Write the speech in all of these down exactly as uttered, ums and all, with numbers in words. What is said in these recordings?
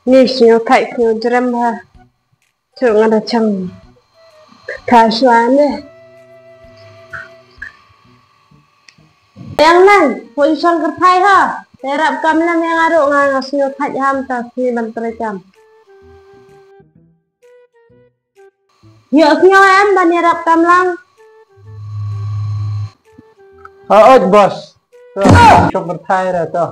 Ni sngewthuh sngewjrem ha. Shu nga da chang. Ka shwa ne. Yang nang, pun shang kerthai ha. Terap kam na yang aru nga nga sngewthuh ham ta sni ban trei kam. Yo sngew em ban ïarap kam lang. Ha oj boss. To, shong kyrthai ra to.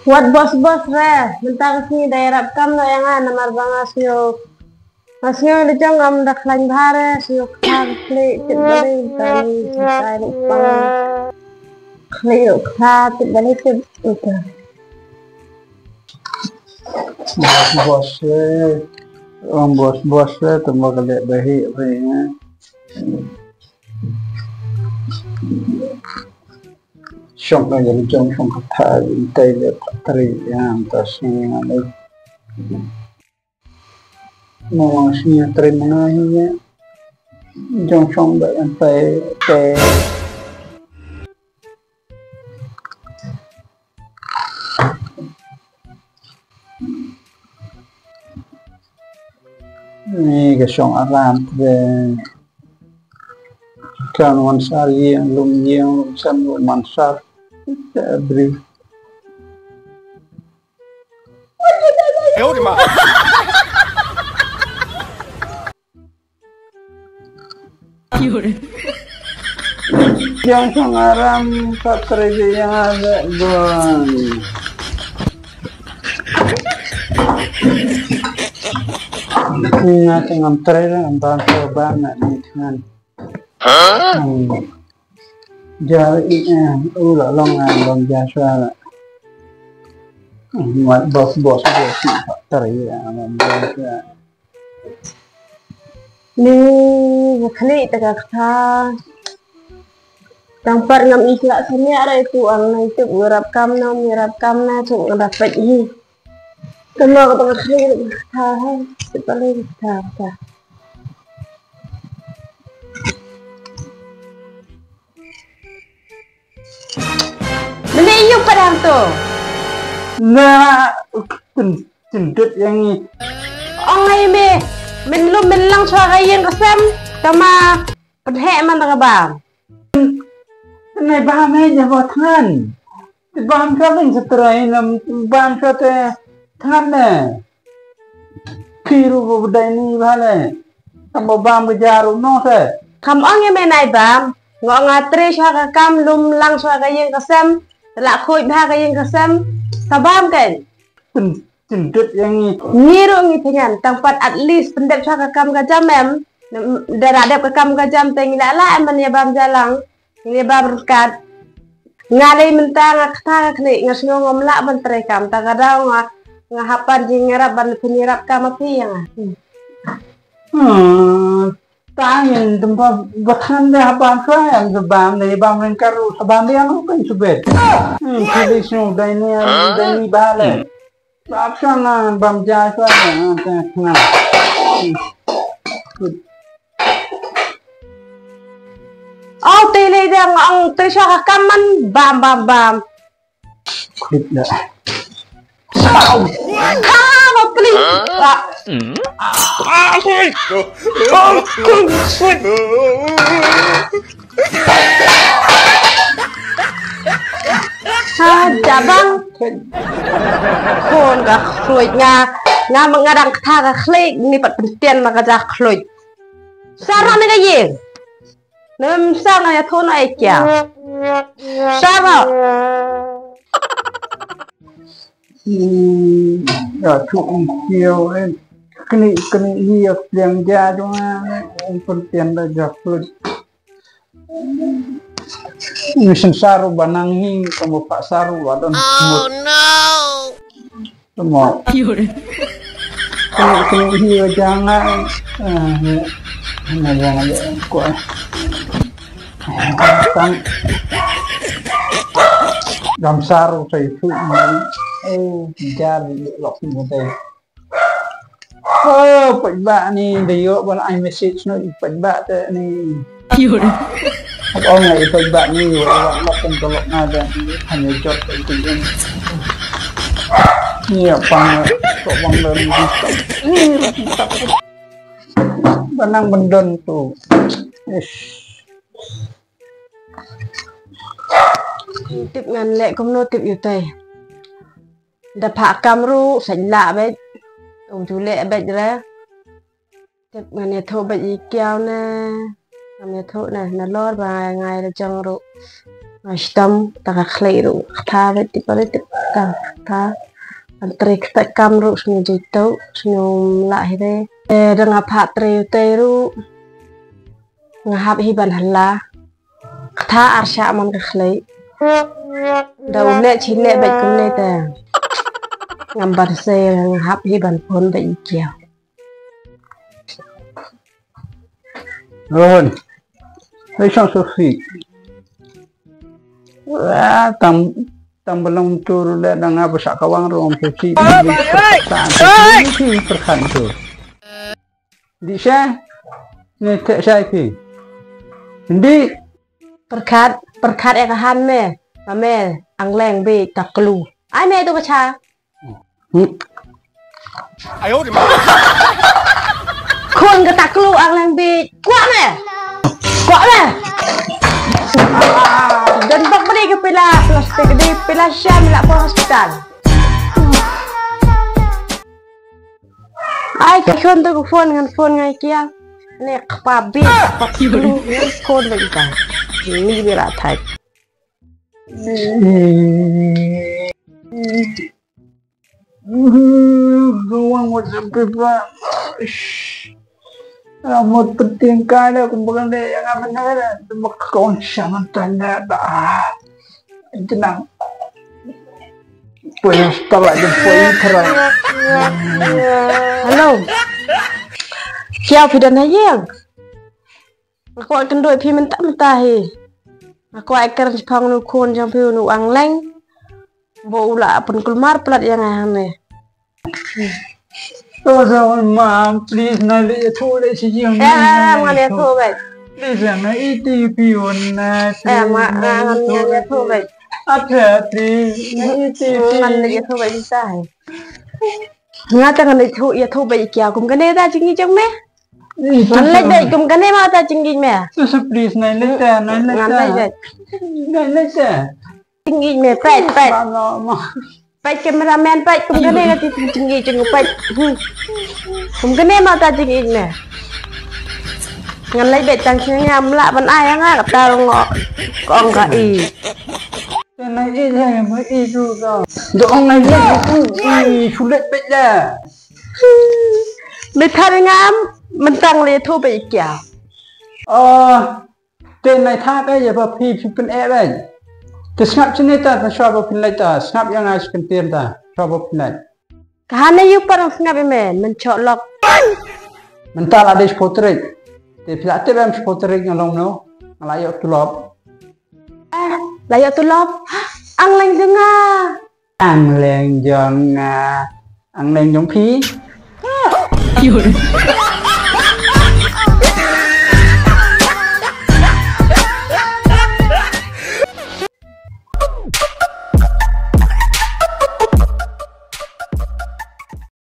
Wat boss boss re, mynta ka sngi da ïarap kam noh ïa nga namar ba nga sngew. Nga sngew da jong ngam da khlaiñ bha re, sngew kha khlieh tip balei mynta ni, mynta ni pang. Khlieh ïa kha tip balei tip ita. Boss boss re, ong boss boss re, tang ba ka leh ba heh re. Shong ka jong shong shong ka tha, ym tai le tha tri, ym ta sngi nga le. Mo sngi tri manga hi ya. Jong shong ba ym tai te. Ni ka shong aram te. Kan wan sar ïing, lum ïing, lum san, lum man sar. Te bri. Yang sangaram satrege yang ada gon. Nga tengam trei, ngam ban coba nak ni dengan. Hmm. Ja, eh, u la long, eh, long ja shwa la. Hmm, wat boss, boss, boss, ni faktor ya, long ja shwa. Ni, khlieh ta ka kha. Tang pat ngam i khlak sania ra itu ang na itu, u rap kam na, u rap kam na, tu ngam dapat hi. Tama ka tang khlieh ta ka kha, ha, tu paling ka kha. Mene ïu padang tu. Na, kin, kin dut yang ni. Ong ai me, men lum men lang shwa ka ïing ka sem, kama pynheh man ka bam. Nai bam eh, ja ba thngan. Bam ka ling sa trai nam, bam sa te thngan ne. Ki ru ba dai ni ba le. Kam ba bam ka ja ru no se. Kam ong ïa me nai bam. Ngo nga trei shwa ka kam lum lang shwa ka ïing ka sem. La khuid bha ka ïing ka sem. Sa bam kan. Pyn, pyndep ïa ngi. Ngi ru ngi thngan. Tang pat at least pyndep shwa ka kam ka jam em. Da la dep ka kam ka jam te ngi la lah em ban ïa bam ja lang. Ngi bam ryngkat. Nga lei mynta nga kata ka khlieh, nga sngew ngam lah ban trei kam. Ta ka daw nga, nga hap ban jingïarap ban pynïarap kam ma phi ïa nga. Hmm. Hmm. Ta ngin tympa ba than da hap bam shwa, em, da bam, da bam ryngkat ruh, sa bam ïa nga kan subet. Hmm, phi lei sngew dai ni, dai ni ba le. Bam shwa nga, bam ja shwa nga, nga tang nga. Aw, te lei dang, ang te shwa ka kam man, bam, bam, bam. Klik dah. Aw. Ah, ma pli. Ah. Ah, sorry. Ah, sorry. Sorry. Sorry. Ha, jabang. Khun ka khluit nga. Nga ma nga dang kata ka khlieh ni pat pyntian ma ka ja khluit. Saro ni ka ying. Nem sa nga ya thon ai kya. Saro. Hmm, ya tu kyo eh. Kni kni hi ya pliang ja dong ah. Pyntian da ja khluit. Ni sensar ba nang hi kamu pak saru ba don. Oh no. Tamo. Kini kini hi wa janga. Ah, na janga ko. Tang. Dam saru sai fu. Oh, jar lok ni dai. Oh, pek ba ni de yo bal ai message no pek ba te ni. Ong ai pek ba ni yo wa lok kum tolok na de. Hanya jot itu ni. Ni apa? Kok bang dan ni. Banang bendon tu. Ish. Tip ngan leh kumno tip yu tai. Da phah kam ruh sa lah beit. Um ju leh beit re. Tip ngan ïathuh beit ïa kiaw ne. Ngam ïathuh ne nalor ba ngai la jong ruh. Ngai shitom ta ka khlieh ruh. Kata beit tip beit tip ta kata. An trei kata kam ruh sñiaw jai tu sñiaw lah hi re. Eh da nga phah trei utei ruh. Nga hap hi ban hala. Kata ar shah man ka khlieh. Da u leh chi leh beit kumne te. Ngam ban se nga hap hi ban phone beit ïa kiaw. Ron. Hei shong Sophie. Wah, tam tam belum tur le da nga ba sa kawang rom Sophie. Perkhat tu. Di sha. Ni te shai phi. Hindi. Perkhat, perkhat ïa ka han me. Ma me ang leng bi ta klu. Ai me tu ka cha. Hmm. Khun ka ta klu ang leng bi. Kwah me. Kwah me. Dan bak beri ke pila plastik di pila sham la ko hospital. Ai ka khun tu ka phone ngan phone ngai kia. Ne kpa bi kpa klu ngan phone lagi ka. Ni bi la thai. Gawang wajah pipa. Rambut penting kada kumbakan deh yang apa nada. Tembak kawan sama tanda dah. Tenang. Poi stop aja poi terang. Hello. Siapa dan hayang? Nga kwah kynduh ïa phi mynta mynta hi. Nga kwah ïa kren shaphang u khun jong phi u Angleng. Ba u la pynkulmar palat ïa nga hangne. Oh, so, mom, please, na leh ïathuh leh shi jingmut. Eh, eh, eh, ngan ïathuh beit. Please, na iti phi un na. Eh, ma, eh, ngan ïathuh beit. Ate, please, na iti phi. Ngan leh ïathuh beit sa hi. Nga ta ngan leh ïathuh, ïathuh beit ïa kiaw kum kane ta jingïeit jong me. Ngan leh beit kum kane ma ta jingïeit me. Please, please, ngan leh ta, ngan leh ta. Ngan leh ta. Jingïeit me, peit, peit. Peit cameraman, peit kum kane ka ti jingïeit jong peit. Hmm. Kum kane ma ta jingïeit me. Ngan leh beit tang sngewbha ngam lah ban ai nga kata ngo. Kong ka i. Te na i le ma i ju ga. Do ong na i ju i sulet peit da. Me thar ngam mentang le tho beit kia. Oh. Te nai tha ka ïa ba phi phi pyn-eh beit. Te sngap chine ta ta shwa ba phin leit ta sngap ïa nga shi kyntien ta shwa ba phin leit. Ka hane yu parang sngap ïa me men chok lok. Mynta la dei shiphew tarik. Te phi la tip em shiphew tarik nga long no nga la ïoh tulop. Eh, la ïoh tulop. Ang leng jong nga. Ang leng jong nga. Ang leng jong phi.